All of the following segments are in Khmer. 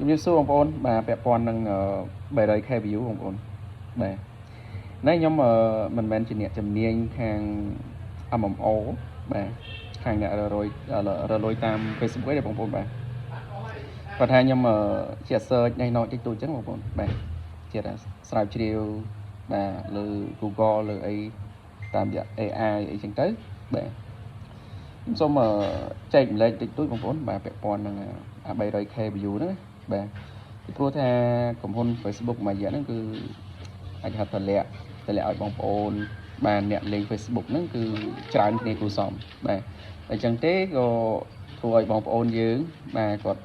ជំរាបសួរបងប្អូនបាទពាក់ព័ន្ធនឹង 300K view បងប្អូនបាទនេះខ្ញុំមិនមែនជាអ្នកជំនាញខាង MMO បាទខាងអ្នកររយរលុយតាម Facebook ឯងបងប្អូនបាទគាត់ថាខ្ញុំជា search នេះណតិចតួចចឹងបងប្អូនបាទជាស្រាវជ្រាវបាទលើ Google លើអីតាមរយៈ AI អីចឹងទៅបាទខ្ញុំសូមចែកម្លែកតិចតួចបងប្អូនបាទពាក់ព័ន្ធនឹងអា 300K view ហ្នឹងណាបាទពីព្រោះថាក្រុមហ៊ុន Facebook មួយរយៈហ្នឹងគឺអាចហៅតម្លាក់តម្លាក់ឲ្យបងប្អូនបាទអ្នកលេង Facebook ហ្នឹងគឺច្រើនគ្នាគួរសមបាទអញ្ចឹងទេក៏ធ្វើឲ្យបងប្អូនយើងបាទគាត់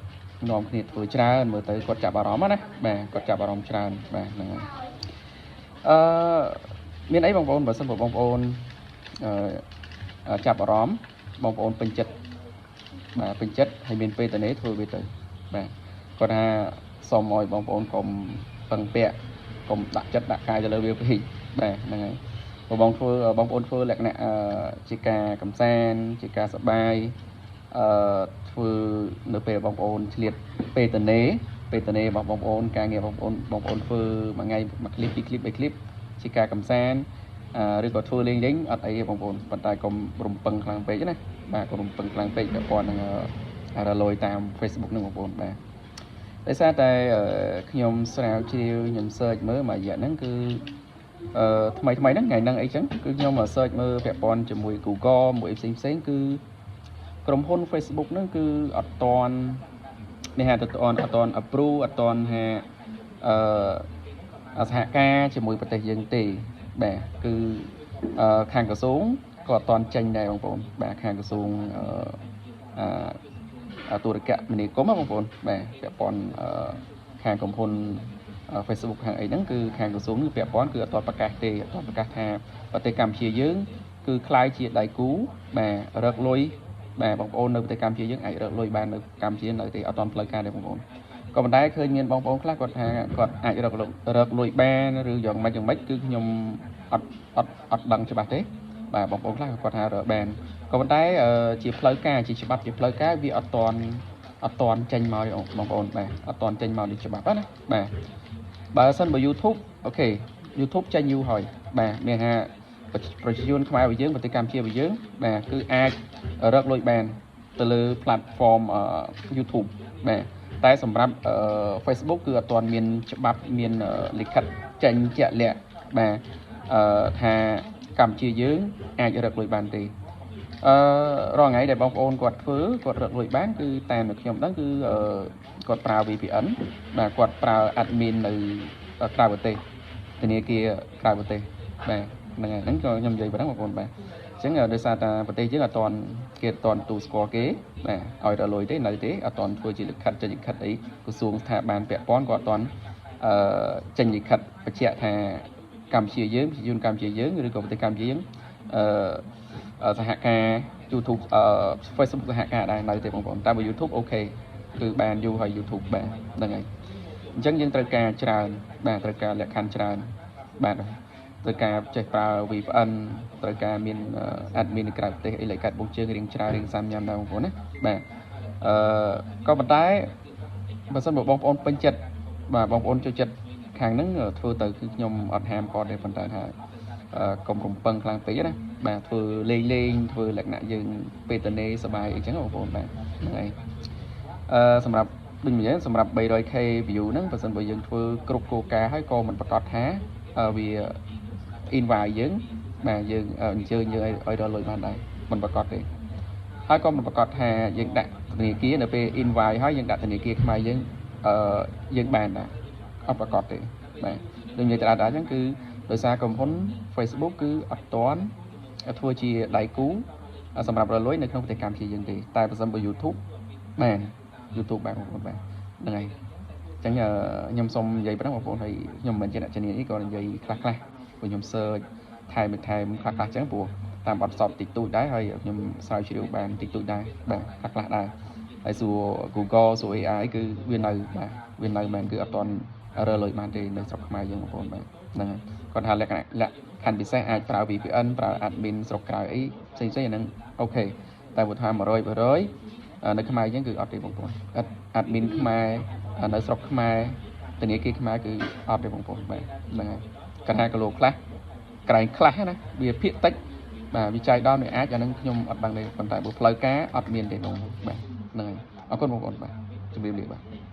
នាំគ្នាធ្វើច្រើនមើលទៅគាត់ចាប់អារម្មណ៍ណាបាទគាត់ចាប់អារម្មណ៍ច្រើនបាទហ្នឹងហើយអឺមានអីបងប្អូនបើសិនបើបងប្អូនអឺចាប់អារម្មណ៍បងប្អូនពេញចិត្តបាទពេញចិត្តហើយមានពេលតនេធ្វើវាទៅបាទគាត់ថាសូមឲ្យបងប្អូនកុំពឹងពាក់កុំដាក់ចិត្តដាក់កាយទៅលើវាពេកបាទហ្នឹងហើយបើបងធ្វើបងប្អូនធ្វើលក្ខណៈជាការកំសាន្តជាការសប្បាយអឺធ្វើនៅពេលបងប្អូនឆ្លៀតពេលតនេពេលតនេរបស់បងប្អូនការងារបងប្អូនបងប្អូនធ្វើមួយថ្ងៃមួយឃ្លីបពីរឃ្លីបបីឃ្លីបជាការកំសាន្តឬក៏ធ្វើលេងលេងអត់អីទេបងប្អូនប៉ុន្តែកុំរំពឹងខ្លាំងពេកណាបាទកុំរំពឹងខ្លាំងពេកពាក់ព័ន្ធនឹងរលយតាម Facebook នឹងបងប្អូនបាទដោយសារតែខ្ញុំស្រាវជ្រាវខ្ញុំ search មើលមួយរយៈហ្នឹងគឺអឺថ្មីថ្មីហ្នឹងថ្ងៃហ្នឹងអីចឹងគឺខ្ញុំ search មើលពាក់ព័ន្ធជាមួយ Google មួយផ្សេងផ្សេងគឺក្រុមហ៊ុន Facebook ហ្នឹងគឺអត់តាន់នេះហៅទៅអត់តាន់ approve អត់តាន់ថាអឺសហការជាមួយប្រទេសយើងទេបាទគឺខាងក្រសួងក៏អត់តាន់ចេញដែរបងប្អូនបាទខាងក្រសួងអឺទូរគមនាគមន៍បងប្អូនបាទពាក់ព័ន្ធខាងក្រុមហ៊ុន Facebook ខាងអីហ្នឹងគឺខាងក្រសួងគឺពាក់ព័ន្ធគឺអត់ទាន់ប្រកាសទេអត់ទាន់ប្រកាសថាប្រទេសកម្ពុជាយើងគឺក្លាយជាដៃគូបាទរកលុយបាទបងប្អូននៅប្រទេសកម្ពុជាយើងអាចរកលុយបាននៅកម្ពុជានៅទេអត់ទាន់ផ្លូវការទេបងប្អូនក៏ប៉ុន្តែឃើញមានបងប្អូនខ្លះគាត់ថាគាត់អាចរករកលុយបានឬយ៉ាងម៉េចយ៉ាងម៉េចគឺខ្ញុំអត់អត់អត់ដឹងច្បាស់ទេបាទបងប្អូនខ្លះគាត់ថារកបានក៏ប៉ុន្តែជាផ្លូវការជាច្បាប់ជាផ្លូវការវាអត់ទាន់ចេញមកបងប្អូនបាទអត់ទាន់ចេញមកនេះច្បាប់ណាបាទបើសិនបើ YouTube OK YouTube ចេញយូរហើយបាទមានថាប្រជាជនខ្មែររបស់យើងប្រទេសកម្ពុជារបស់យើងបាទគឺអាចរកលុយបានទៅលើ platform YouTube បាទតែសម្រាប់ Facebook គឺអត់ទាន់មានច្បាប់មានលិខិតចេញជាក់លាក់បាទអឺថាកម្ពុជាយើងអាចរកលុយបានទេអឺរាល់ថ្ងៃដែលបងប្អូនគាត់ធ្វើគាត់រកលុយបានគឺតាមនៅខ្ញុំដឹងគឺគាត់ប្រើ VPN បាទគាត់ប្រើ admin នៅក្រៅប្រទេសធនាគារក្រៅប្រទេសបាទហ្នឹងហើយហ្នឹងក៏ខ្ញុំនិយាយប៉ុណ្ណឹងបងប្អូនបាទអញ្ចឹងដោយសារតែប្រទេសយើងអត់ទាន់គេអត់ទាន់ទូស្គាល់គេបាទឲ្យរកលុយទេនៅទេអត់ទាន់ធ្វើជាលិខិតចេញលិខិតអីក្រសួងស្ថាប័នពាក់ព័ន្ធក៏អត់ទាន់អឺចេញលិខិតបញ្ជាក់ថាកម្ពុជាយើងប្រជាជនកម្ពុជាយើងឬក៏ប្រទេសកម្ពុជាយើងអឺសហការ YouTube អឺ Facebook សហការដែរនៅទេបងប្អូនតែបើ YouTube OK គឺបានយូរហើយ YouTube បាទហ្នឹងហើយអញ្ចឹងយើងត្រូវការច្រើនបាទត្រូវការលក្ខខណ្ឌច្រើនបាទត្រូវការចេះប្រើ VPN ត្រូវការមាន admin នៅក្រៅប្រទេសអីលេខកាត់បងជើងរៀងច្រើនរៀងសាំញ៉ាំដែរបងប្អូនណាបាទអឺក៏ប៉ុន្តែបើសិនបើបងប្អូនពេញចិត្តបាទបងប្អូនចូលចិត្តខាងហ្នឹងធ្វើទៅគឺខ្ញុំអត់ហាមគាត់ទេប៉ុន្តែថាកុំរំពឹងខ្លាំងពេកណាបាទធ្វើលេងលេងធ្វើលក្ខណៈយើងពេលតនេសបាយអីចឹងបងប្អូនបាទហ្នឹងហើយអឺសម្រាប់ដូចនិយាយសម្រាប់ 300K view ហ្នឹងបើសិនបើយើងធ្វើគ្រប់គោលការណ៍ហើយក៏មិនប្រកាសថាវា invite យើងបាទយើងអញ្ជើញយើងឲ្យរកលុយបានដែរមិនប្រកាសទេហើយក៏មិនប្រកាសថាយើងដាក់ធនាគារនៅពេល invite ហើយយើងដាក់ធនាគារខ្មែរយើងអឺយើងបានដែរអត់ប្រកាសទេបាទដូចនិយាយទៅដល់អញ្ចឹងគឺដោយសារក្រុមហ៊ុន Facebook គឺអត់ទាន់ធ្វើជាដៃគូសម្រាប់រកលុយនៅក្នុងប្រទេសកម្ពុជាយើងទេតែបើសិនបើ YouTube បាន YouTube បានបងប្អូនបាទហ្នឹងហើយអញ្ចឹងខ្ញុំសូមនិយាយប៉ុណ្ណឹងបងប្អូនហើយខ្ញុំមិនមែនជាអ្នកជំនាញអីក៏និយាយខ្លះខ្លះព្រោះខ្ញុំ search ថែមថែមខ្លះខ្លះអញ្ចឹងព្រោះតាមបទពិសោធន៍តិចតួចដែរហើយខ្ញុំស្រាវជ្រាវបានតិចតួចដែរបាទខ្លះខ្លះដែរហើយសួរ Google សួរ AI គឺវានៅបាទវានៅមែនគឺអត់ទាន់រើលុយបានទេនៅស្រុកខ្មែរយើងបងប្អូនបាទហ្នឹងហើយគាត់ថាលក្ខណៈលក្ខខណ្ឌពិសេសអាចប្រើ VPN ប្រើ admin ស្រុកក្រៅអីផ្សេងផ្សេងអាហ្នឹង OK តែបើថា100%នៅខ្មែរយើងគឺអត់ទេបងប្អូន admin ខ្មែរ នៅស្រុកខ្មែរធនាគារខ្មែរគឺអត់ទេបងប្អូនបាទហ្នឹងហើយគាត់ថាគីឡូខ្លះក្រែងខ្លះណាវាភាកតិចបាទវាចៃដល់វាអាចអានឹងខ្ញុំអត់ដឹងទេប៉ុន្តែបើផ្លូវការអត់មានទេបងប្អូនបាទហ្នឹងហើយអរគុណបងប្អូនបាទជម្រាបលាបាទ។